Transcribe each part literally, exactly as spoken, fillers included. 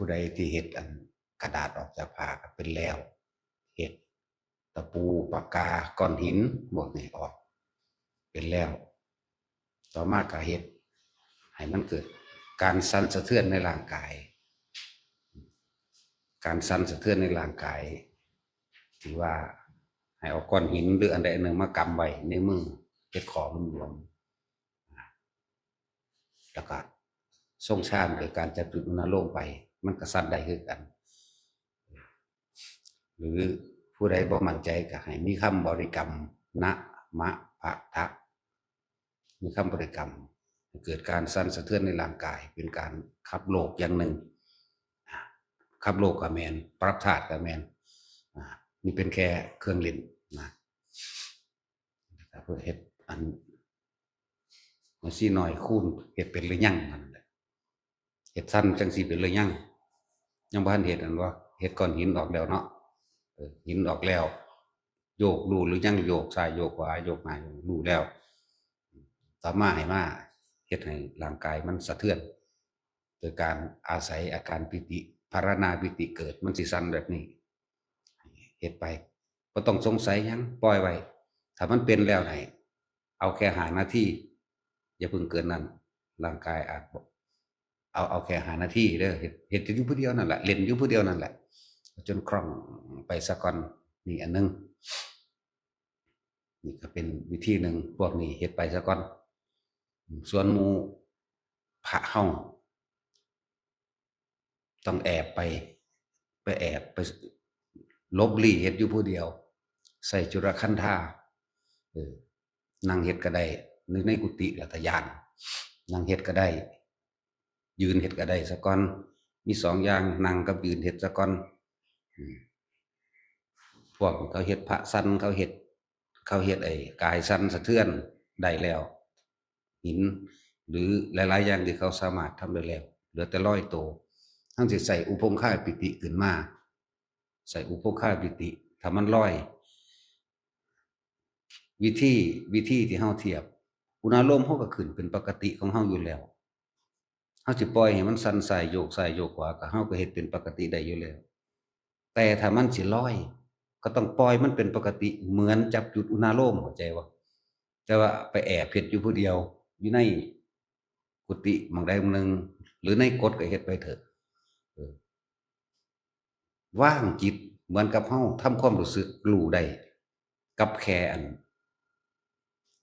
ผู้ใดที่เฮ็ดอันกระดาษออกจากผ้าก็เป็นแล้ว เฮ็ดตะปูปากกาก้อนหินพวกนี้ออก เป็นแล้ว ต่อมาก็เฮ็ดให้มันเกิดการสั่นสะเทือนในร่างกาย การสั่นสะเทือนในร่างกาย ที่ว่าให้เอาก้อนหินหรืออันใดอันหนึ่งมากำไว้ในมือ เฮ็ดขอมันหลวม แล้วก็ทรงฌานโดยการจับจุดอุณาโลมไป มันก็สั่นได้คือกัน หรือผู้ใดบ่มั่นใจก็ให้มีคำบริกรรม นะ มะ พะ ทะ มีคำบริกรรม ให้เกิดการสั่นสะเทือนในร่างกาย เป็นการขับโลกอย่างหนึ่ง อ่า ขับโลกก็แม่น ปรับธาตุก็แม่น อ่า นี่เป็นแค่เครื่องเล่นนะ เพื่อเฮ็ดอัน มันสิน้อยคูณ เฮ็ดเป็นหรือยังนั่นแหละ เฮ็ดสั่นจังสิเป็นหรือยัง ยังบ่ทันเฮ็ดอันว่า เฮ็ดก้อนหินออกแล้วเนาะ เออ หินออกแล้ว โยกรู้หรือยัง โยกซ้ายโยกขวา โยกหน้าโยก รู้แล้ว ต่อมาให้มาเฮ็ดให้ร่างกายมันสะเทือน โดยการอาศัยอาการปีติ ภาวนาปีติเกิด มันสิสั่นแบบนี้ เฮ็ดไป บ่ต้องสงสัยหยัง ปล่อยไว้ ถ้ามันเป็นแล้วให้เอาแค่ห้านาที อย่าเพิ่งเกินนั้น ร่างกายอาจบ่ เอา เอาแค่ห้านาทีเด้อ เฮ็ด เฮ็ดอยู่ผู้เดียวนั่นแหละ เล่นอยู่ผู้เดียวนั่นแหละ จนคล่องไปซะก่อน นี่อันหนึ่ง นี่ก็เป็นวิธีหนึ่ง พวกนี้เฮ็ดไปซะก่อน ส่วนหมู่พระเฮา ต้องแอบไป ไปแอบไปหลบลี้เฮ็ดอยู่ผู้เดียว ใส่จุลคันธา เออ นั่งเฮ็ดก็ได้ ใน ในกุฏิละตะย่าน นั่งเฮ็ดก็ได้ ยืนเฮ็ดก็ได้ซะก่อน มีสองอย่าง นั่งกับยืนเฮ็ดซะก่อน อืม พวกเขาเฮ็ดพระสั่น เขาเฮ็ด เขาเฮ็ดไอ้กายสั่นสะเทือนได้แล้ว หิน หรือหลายๆอย่างที่เขาสามารถทำได้แล้ว เหลือแต่ลอยโต เฮาสิใส่อุปงคาปิติขึ้นมา ใส่อุปงคาปิติ ถ้ามันลอย วิธี วิธีที่เฮาเทียบ อุณาโลมเฮาก็ขึ้นเป็นปกติของเฮาอยู่แล้ว เฮาสิปล่อยให้มันสั่นซ้ายโยกซ้ายโยกขวา ก็เฮาก็เฮ็ดเป็นปกติได้อยู่แล้ว แต่ถ้ามันสิลอย ก็ต้องปล่อยมันเป็นปกติ เหมือนจับจุดอุณาโลม เข้าใจบ่ แต่ว่าไปแอบเฮ็ดอยู่ผู้เดียว อยู่ในกุฏิหม่องใดหม่องหนึ่ง หรือในกฎก็เฮ็ดไปเถอะ เออ วางจิตเหมือนกับเฮาทำความรู้สึกรู้ได้ กับแค่อัน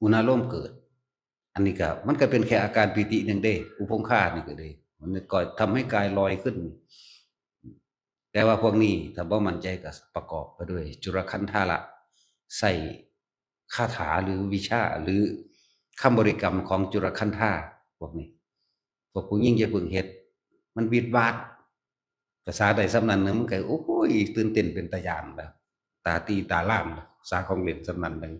อุณาโลมเกิด อันนี้ก็ มันก็เป็นแค่อาการปีติหนึ่งเด้ อุปงคานี่ก็เด้ มันก็ทำให้กายลอยขึ้น แต่ว่าพวกนี้ถ้าบ่มั่นใจก็ประกอบไปด้วยจุลคันธาละ ใส่คาถาหรือวิชาหรือคำบริกรรมของจุลคันธา พวกนี้ พวกผู้หญิงอย่าเพิ่งเฮ็ด มันวิดวาด ภาษาใดส่ำนั้นหนึ่ง มันก็ โอ้ย ตื่นเต้นเป็นตาย่านแล้ว ตาตีตาล่านแล้ว ภาษาของเล่นส่ำนั้นหนึ่ง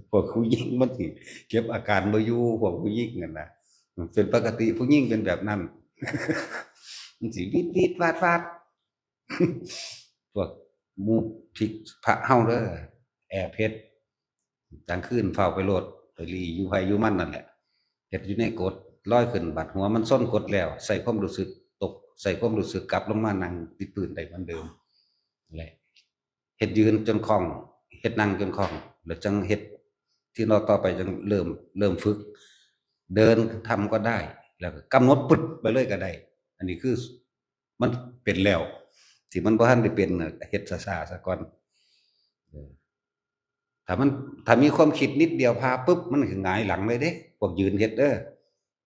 พวกผู้หญิงมันสิเก็บอาการบ่อยู่ พวกผู้หญิงนั่นน่ะ มันเป็นปกติผู้หญิงเป็นแบบนั้น มันสิวิดวิดวาดวาด พวกหมู่ที่พระเฮาเด้อ แอบเฮ็ด กลางคืนฟ้าวไปโลด ไปลี้อยู่ไผอยู่มันนั่นแหละ เฮ็ดอยู่ในกฎ ลอยขึ้น บัดหัวมันชนกฎแล้ว ใส่ความรู้สึกตก ใส่ความรู้สึกกลับลงมานั่งติดพื้นได้เหมือนเดิม และเฮ็ดยืนจนคล่อง เฮ็ดนั่งจนคล่อง แล้วจังเฮ็ดที่นอนต่อไป จังเริ่ม เริ่มฝึก เดินทำก็ได้ แล้วก็กำหนดปึ๊ดไปเลยก็ได้ อันนี้คือมันเป็นแล้ว ที่มันบ่ทันได้เป็นน่ะ เฮ็ดช้าๆ ซะก่อน เออ ถ้ามัน ถ้ามีความคิดนิดเดียวพาปุ๊บ มันคือหงายหลังเลยเด้ พวกยืนเฮ็ดเด้อ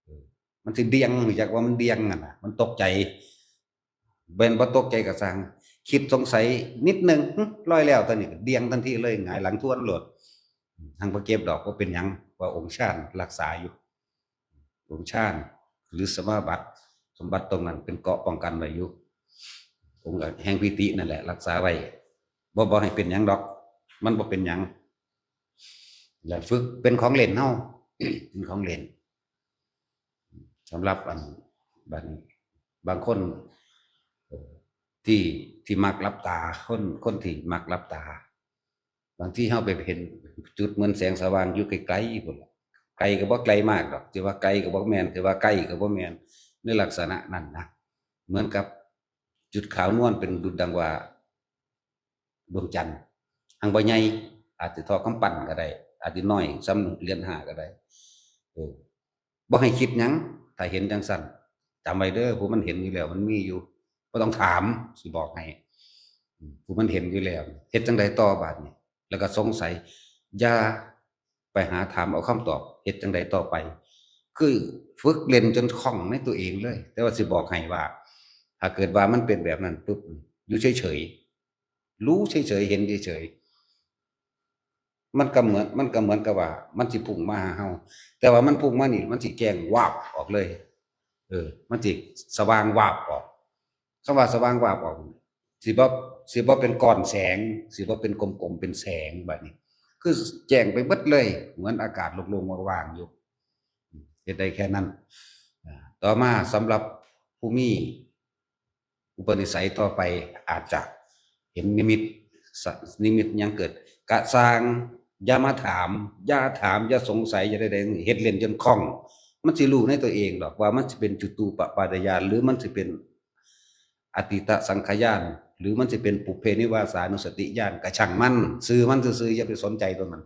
เออ มันสิเดี่ยง รู้จักว่ามันเดี่ยงนั่นน่ะ มันตกใจ แม่นบ่ตกใจก็ซ่าง คิดสงสัยนิดหนึ่ง หึ ลอยแล้ว ตอนนี้ก็เดี่ยงทันทีเลย หงายหลังทวนโลด ทางบ่เจ็บดอก บ่เป็นหยัง ว่าองค์ฌานรักษาอยู่ องค์ฌาน หรือสมาบัติ สมบัติตรงนั้นเป็นเกราะป้องกันไว้อยู่ องค์แห่งปีตินั่นแหละ รักษาไว้ บ่ บ่ให้เป็นหยังดอก มันบ่เป็นหยัง และฝึกเป็นของเล่นเฮา เป็นของเล่น สำหรับอัน บัดนี้ บางคน เอ่อ ที่ ที่มักหลับตา คน คนที่มักหลับตา บางทีเฮาไปเห็นจุดเหมือนแสงสว่างอยู่ไกลๆ พุ้นล่ะ ไกลก็บ่ไกลมากดอก สิว่าไกลก็บ่แม่น สิว่าใกล้ก็บ่แม่น ในลักษณะนั้นนะ เหมือนกับจุดขาวนวลเป็นดุจดังว่าดวงจันทร์ หางบ่ใหญ่ อาจจะเท่ากำปั้นก็ได้ อาจจะน้อยส่ำเหรียญห้าก็ได้ เออ บ่ให้คิดหยัง ถ้าเห็นจังซั่น จำไว้เด้อ ผู้มันเห็นอยู่แล้ว มันมีอยู่ บ่ต้องถาม สิบอกให้ อืม ผู้มันเห็นอยู่แล้ว เฮ็ดจั่งใดต่อบาดนี้ แล้วก็สงสัย อย่าไปหาถามเอาคำตอบ เฮ็ดจั่งใดต่อไป คือฝึกเล่นจนคล่องในตัวเองเลย แต่ว่าสิบอกให้ว่า ถ้าเกิดว่ามันเป็นแบบนั้นปุ๊บ อยู่เฉยๆ รู้เฉยๆ เห็นเฉยๆ มันก็เหมือน มันก็เหมือนกับว่า มันสิพุ่งมาหาเฮา แต่ว่ามันพุ่งมานี่ มันสิแจ้งวาบออกเลย เออ มันสิสว่างวาบออก คำว่าสว่างวาบออก สิบ่ สิบ่เป็นก้อนแสง สิบ่เป็นกลมๆ เป็นแสงบัดนี้ คือแจ้งไปเบิดเลย เหมือนอากาศโล่งๆ ว่างๆ อยู่ เฮ็ดได้แค่นั้น อ่า ต่อมาสำหรับผู้มีอุปนิสัยต่อไป อาจจะเห็นนิมิต ส- นิมิตหยังเกิด กะซ่าง อย่ามาถาม อย่าถาม อย่าสงสัย อย่าใดๆ เฮ็ดเล่นจนคล่อง มันสิรู้ในตัวเองดอกว่ามันสิเป็นจุตูปปาตญาณ หรือมันสิเป็นอตีตสังขญาณ หรือมันสิเป็นปุพเพนิวาสานุสติญาณ กะช่างมัน ซื่อมันซื่อๆ อย่าไปสนใจตัวมัน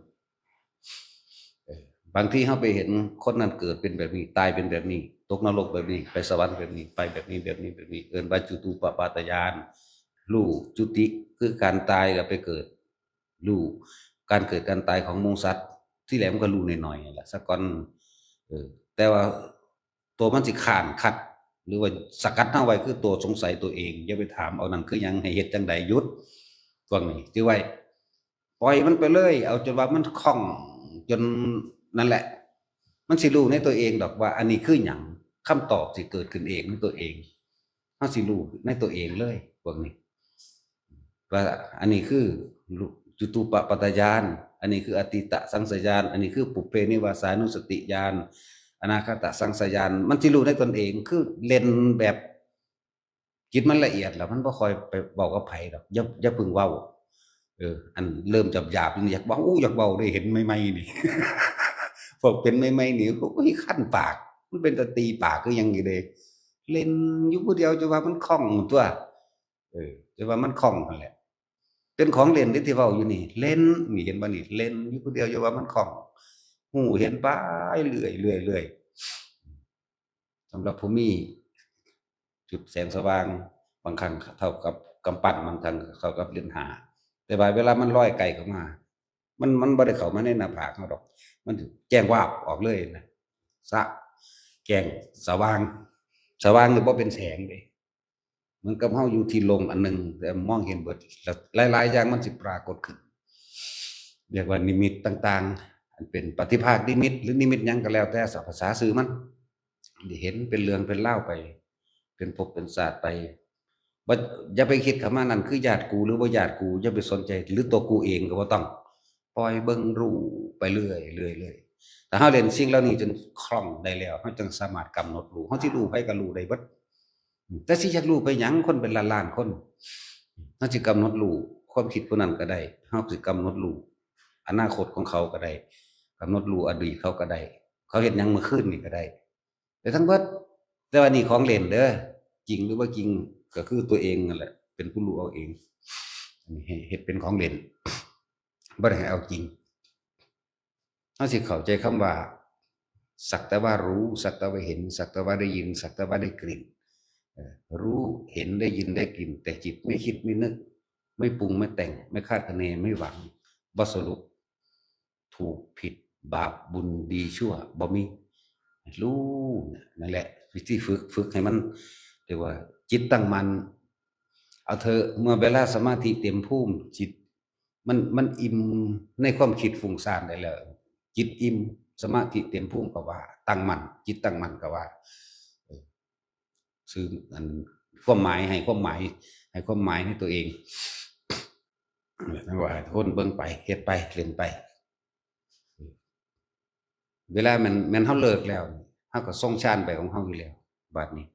เออ บางทีเฮาไปเห็นคนนั้นเกิดเป็นแบบนี้ ตายเป็นแบบนี้ ตกนรกแบบนี้ ไปสวรรค์แบบนี้ ไปแบบนี้ แบบนี้ แบบนี้ เอิ้นว่าจุตูปปาตญาณ รู้จุติคือการตายแล้วไปเกิด รู้การเกิดการตายของหมู่สัตว์ ที่แรกมันก็รู้น้อยๆ นั่นแหละ ซะก่อน เออ แต่ว่าตัวมันสิค้านคัด หรือว่าสกัดเฮาไว้คือตัวสงสัยตัวเอง อย่าไปถามเอานั่นคือหยัง ให้เฮ็ดจั่งใด หยุด พวกนี้ถือไว้ ปล่อยมันไปเลย เอาจนว่ามันคล่อง จนนั่นแหละ มันสิรู้ในตัวเองดอกว่าอันนี้คือหยัง คำตอบสิเกิดขึ้นเองในตัวเอง เฮาสิรู้ในตัวเองเลย พวกนี้ ว่าอันนี้คือจุตูปปาตญาณ อันนี้คืออตีตสังขญาณ อันนี้คือปุพเพนิวาสานุสติญาณ อนาคตสังขญาณ มันสิรู้ในตนเอง คือเล่นแบบ จิตมันละเอียดแล้ว มันบ่ค่อยไปเว้ากับไผดอก อย่า อย่าเพิ่งเว้า เออ อันเริ่มหยาบๆ นี่อยากเว้า อู้ อยากเว้าได้ เห็นใหม่ๆ นี่ พวกเป็นใหม่ๆ นี่ โอ้ย คันปาก มันเป็นตาตีปากคือหยังอยู่เด้ เล่นอยู่ผู้เดียว จะว่ามันคล่องตัว เออ จะว่ามันคล่องนั่นแหละ เป็นของเล่นที่เว้าอยู่นี่ เล่น นี่เห็นบ่นี่ เล่นอยู่ผู้เดียว จะว่ามันคล่อง ฮู้เห็นไปเรื่อยๆ เรื่อยๆ สำหรับผู้มีจุดแสงสว่าง บางครั้งเท่ากับกำปั้น บางครั้งเท่ากับเหรียญห้า แต่ว่าเวลามันลอยไกลเข้ามา มัน มันบ่ได้เข้ามาในหน้าผากเฮาดอก มันแจ้งวาบออกเลยนะ สะ แจ้งสว่าง สว่างนี่บ่เป็นแสงเด้ เหมือนกับเฮาอยู่ที่โล่งอันหนึ่ง แต่มองเห็นเบิด แล้วหลายๆ อย่างมันสิปรากฏขึ้น เรียกว่านิมิตต่างๆ อันเป็นปฏิภาคนิมิต หรือนิมิตหยังก็แล้วแต่ ภาษาซื่อมัน เห็นเป็นเรื่องเป็นราวไป เป็นภพเป็นชาติไป บ่ อย่าไปคิดคำว่านั่นคือญาติกูหรือบ่ญาติกู อย่าไปสนใจ หรือตัวกูเองก็บ่ต้อง ปล่อยเบิ่งรู้ไปเรื่อยๆ เรื่อยๆ ถ้าเฮาเล่นสิ่งเหล่านี้จนคล่องได้แล้ว เฮาจั่งสามารถกำหนดรู้ เฮาสิรู้ไผก็รู้ได้เบิด แต่สิอยากรู้ไปหยัง คนเป็นล้านๆ คน เฮาสิกำหนดรู้ความคิดผู้นั้นก็ได้ เฮาสิกำหนดรู้อนาคตของเขาก็ได้ กำหนดรู้อดีตเขาก็ได้ เขาเฮ็ดหยังเมื่อคืนนี่ก็ได้ แต่ทั้งเบิด แต่ว่านี่ของเล่นเด้อ จริงหรือบ่จริงก็คือตัวเองนั่นแหละ เป็นผู้รู้เอาเอง อันนี้ให้เฮ็ดเป็นของเล่น บ่ได้ให้เอาจริง เฮาสิเข้าใจคำว่า สักแต่ว่ารู้ สักแต่ว่าเห็น สักแต่ว่าได้ยิน สักแต่ว่าได้กลิ่น เอ่อ รู้ เห็น ได้ยิน ได้กลิ่น แต่จิตไม่คิด ไม่นึก ไม่ปรุง ไม่แต่ง ไม่คาดคะเน ไม่หวัง บ่สรุป ถูกผิด บาปบุญ ดีชั่ว บ่มี รู้ นั่นแหละ วิธีฝึก ฝึกให้มัน เรียกว่า จิตตั้งมั่น เอาเถอะ เมื่อเวลาสมาธิเต็มภูมิ จิต มัน มันอิ่มในความคิดฟุ้งซ่านได้แล้ว จิตอิ่ม สมาธิเต็มภูมิก็ว่า ตั้งมั่น จิตตั้งมั่นก็ว่า เออ ซื่อ อัน ความหมาย ให้ความหมาย ให้ความหมายในตัวเอง นั่นว่าให้ทุกคนเบิ่งไป เฮ็ดไป เล่นไป เวลาแม่น แม่นเฮาเลิกแล้ว เฮาก็ทรงฌานไปของเฮาอยู่แล้ว บัดนี้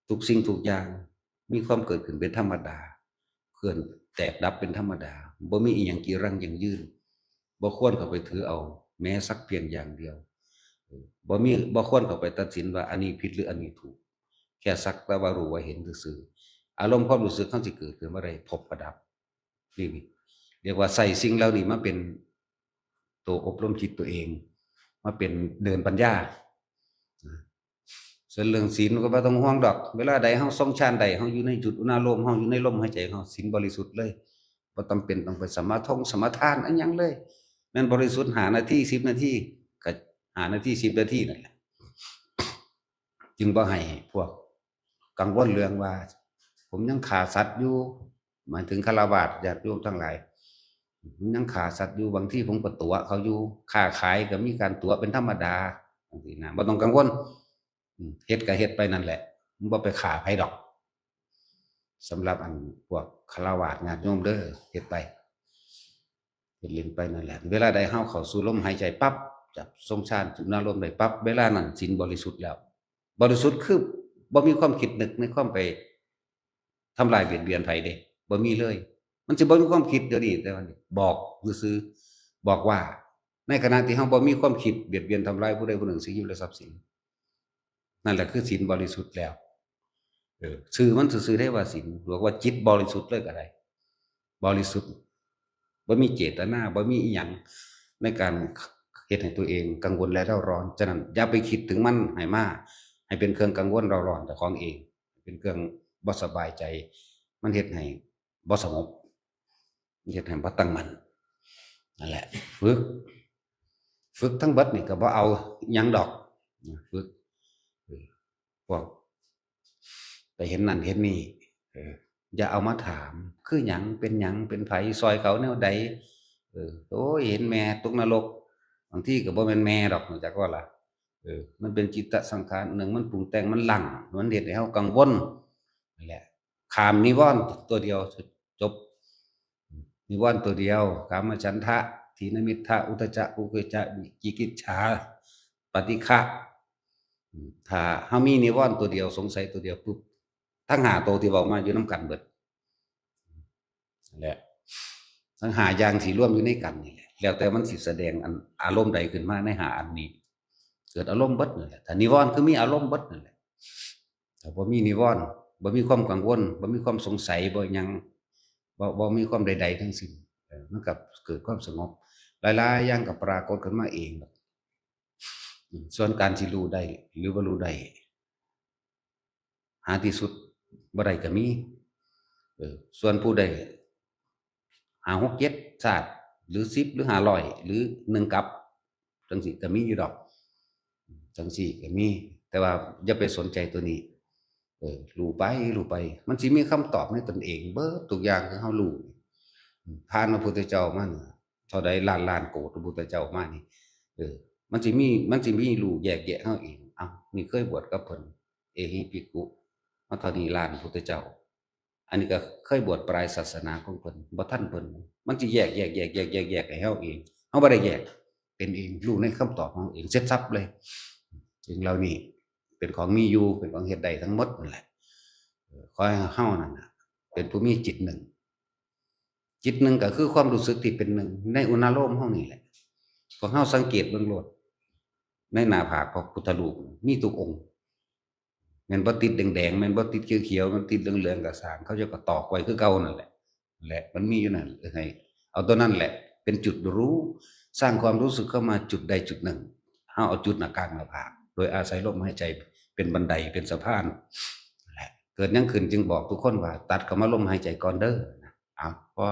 ทุกสิ่งทุกอย่างมีความเกิดขึ้นเป็นธรรมดา เคลื่อนแตกดับเป็นธรรมดา บ่มีอิหยังจีรังยั่งยืน บ่ควรเข้าไปถือเอาแม้สักเพียงอย่างเดียว เออ บ่มี บ่ควรเข้าไปตัดสินว่าอันนี้ผิดหรืออันนี้ถูก แค่สักแต่ว่ารู้ว่าเห็นซื่อๆ อารมณ์ความรู้สึกเขาสิเกิดขึ้นเมื่อใด พบกับดับ นี่ เรียกว่าใส่สิ่งเหล่านี้มาเป็นตัวอบรมจิตตัวเอง มาเป็นเดินปัญญา ส่วนเรื่องศีลก็บ่ต้องห่วงดอก เวลาใดเฮาทรงฌานได้ เฮาอยู่ในจุดอุณาโลม เฮาอยู่ในลมหายใจ เฮาศีลบริสุทธิ์เลย บ่จำเป็นต้องไปสมาทงสมาทานอะหยังเลย แม่นบริสุทธิ์ห้านาที สิบนาที ก็ห้านาที สิบนาทีนั่นแหละ จึงบ่ให้พวกกังวลเรื่องว่า ผมยังฆ่าสัตว์อยู่ หมายถึงฆราวาสญาติโยมทั้งหลาย ผมยังฆ่าสัตว์อยู่ บางทีผมก็ตั๋วเขาอยู่ ค้าขายก็มีการตั๋วเป็นธรรมดา จังซี้นะ บ่ต้องกังวล อืม เฮ็ดก็เฮ็ดไปนั่นแหละ มันบ่ไปฆ่าไผดอก สำหรับอันพวกฆราวาสญาติโยมเด้อ เฮ็ดไป เฮ็ดเล่นไปนั่นแหละ เวลาใดเฮาเข้าสู่ลมหายใจปั๊บ จับทรงฌานสู่อารมณ์ได้ปั๊บ เวลานั้นศีลบริสุทธิ์แล้ว บริสุทธิ์คือบ่มีความคิดนึกในความไปทำลายเบียดเบียนไผเด้ บ่มีเลย มันสิบ่มีความคิดเดี๋ยวนี้ แต่ว่าบอกซื่อๆ บอกว่า ในขณะที่เฮาบ่มีความคิดเบียดเบียนทำลายผู้ใดผู้หนึ่ง ชีวิตและทรัพย์สิน นั่นแหละคือศีลบริสุทธิ์แล้ว เออ ชื่อมันซื่อๆ ได้ว่าศีล หรือว่าจิตบริสุทธิ์เลยก็ได้ บริสุทธิ์ บ่มีเจตนา บ่มีอีหยังในการเฮ็ดให้ตัวเองกังวลและเร่าร้อน ฉะนั้นอย่าไปคิดถึงมันให้มา ให้เป็นเครื่องกังวลเร่าร้อนเจ้าของเอง เป็นเครื่องบ่สบายใจ มันเฮ็ดให้บ่สงบ เฮ็ดให้บ่ตั้งมั่น นั่นแหละ ฝึก ฝึกทั้งเบิดนี่ก็บ่เอาหยังดอก ฝึก เออ พวก ไปเห็นนั่นเห็นนี่ เออ อย่าเอามาถาม คือหยัง เป็นหยัง เป็นไผ ซอยเขาแนวใด เออ โอ้ย เห็นแม่ตกนรก บางทีก็บ่แม่นแม่ดอก รู้จักบ่ล่ะ เออ มันเป็นจิตตสังขารหนึ่ง มันปรุงแต่ง มันหลั่ง มันเฮ็ดให้เฮากังวล นั่นแหละ ข้ามนิวรณ์ตัวเดียว จบ นิวรณ์ตัวเดียว กามฉันทะ ถีนมิทธะ อุทธัจจะ กุกุจจะ วิจิกิจฉา ปฏิฆะ อืม ถ้าเฮามีนิวรณ์ตัวเดียว สงสัยตัวเดียวปุ๊บ ทั้งห้าตัวที่เว้ามาอยู่นำกันเบิด นั่นแหละ ทั้งห้าอย่างสิรวมอยู่ในกันนี่แหละ แล้วแต่มันสิแสดงอัน อารมณ์ใดขึ้นมาในห้าอันนี้ เกิดอารมณ์เบิดนั่นแหละ ถ้านิวรณ์คือมีอารมณ์เบิดนั่นแหละ ถ้าบ่มีนิวรณ์ บ่มีความกังวล บ่มีความสงสัย บ่หยัง บ่ บ่มีความใดๆทั้งสิ้น เออ มันก็เกิดความสงบ หลายๆอย่างก็ปรากฏขึ้นมาเอง อืม ส่วนการสิรู้ได้ หรือบ่รู้ได้ หาที่สุดบ่ได้ก็มี เออ ส่วนผู้ได้ห้า หก เจ็ด ชาติ หรือ สิบ หรือ ห้าร้อย หรือ หนึ่ง กัป จังซี้ก็มีอยู่ดอก จังซี้ก็มี แต่ว่าอย่าไปสนใจตัวนี้ เออ รู้ไป รู้ไป มันสิมีคำตอบในตนเอง เบิดทุกอย่างที่เฮารู้ ผ่านพระพุทธเจ้ามานี่ เท่าใดล้านล้านโกดพระพุทธเจ้ามานี่ เออ มันสิมี มันสิมีรู้แยกแยะเฮาเอง เอ้า นี่เคยบวชกับเพิ่น เอหิภิกขุ มาเท่านี้ล้านพุทธเจ้า อันนี้ก็เคยบวชปลายศาสนาของเพิ่น บ่ทันเพิ่น มันสิแยก แยก แยก แยก แยก แยกให้เฮาเอง เฮาบ่ได้แยก เป็นเอง รู้ในคำตอบของเฮาเอง เสร็จสรรพเลย สิ่งเหล่านี้เป็นของมีอยู่ เป็นของเฮ็ดได้ทั้งหมดนั่นแหละ เออ ขอให้เฮานั่นน่ะ เป็นผู้มีจิตหนึ่ง จิตหนึ่งก็คือความรู้สึกที่เป็นหนึ่ง ในอุณาโลมเฮานี่แหละ พวกเฮาสังเกตเบิ่งโลด ในหน้าผากพระพุทธรูปมีทุกองค์ แม่นบ่ติดแดงๆ แม่นบ่ติดเขียวๆ มันติดเหลืองๆ ก็ซ่าง เขาเจ้าก็ตอกไว้คือเก่านั่นแหละ แหละ มันมีอยู่นั่น เออ ให้เอาตัวนั้นแหละ เป็นจุดรู้ สร้างความรู้สึกเข้ามาจุดใดจุดหนึ่ง เฮาเอาจุดหน้ากลางหน้าผาก โดยอาศัยลมหายใจเป็นบันได เป็นสะพาน แหละ เกิดหยังขึ้นจึงบอกทุกคนว่า ตัดเข้ามาลมหายใจก่อนเด้อนะ เอา พอ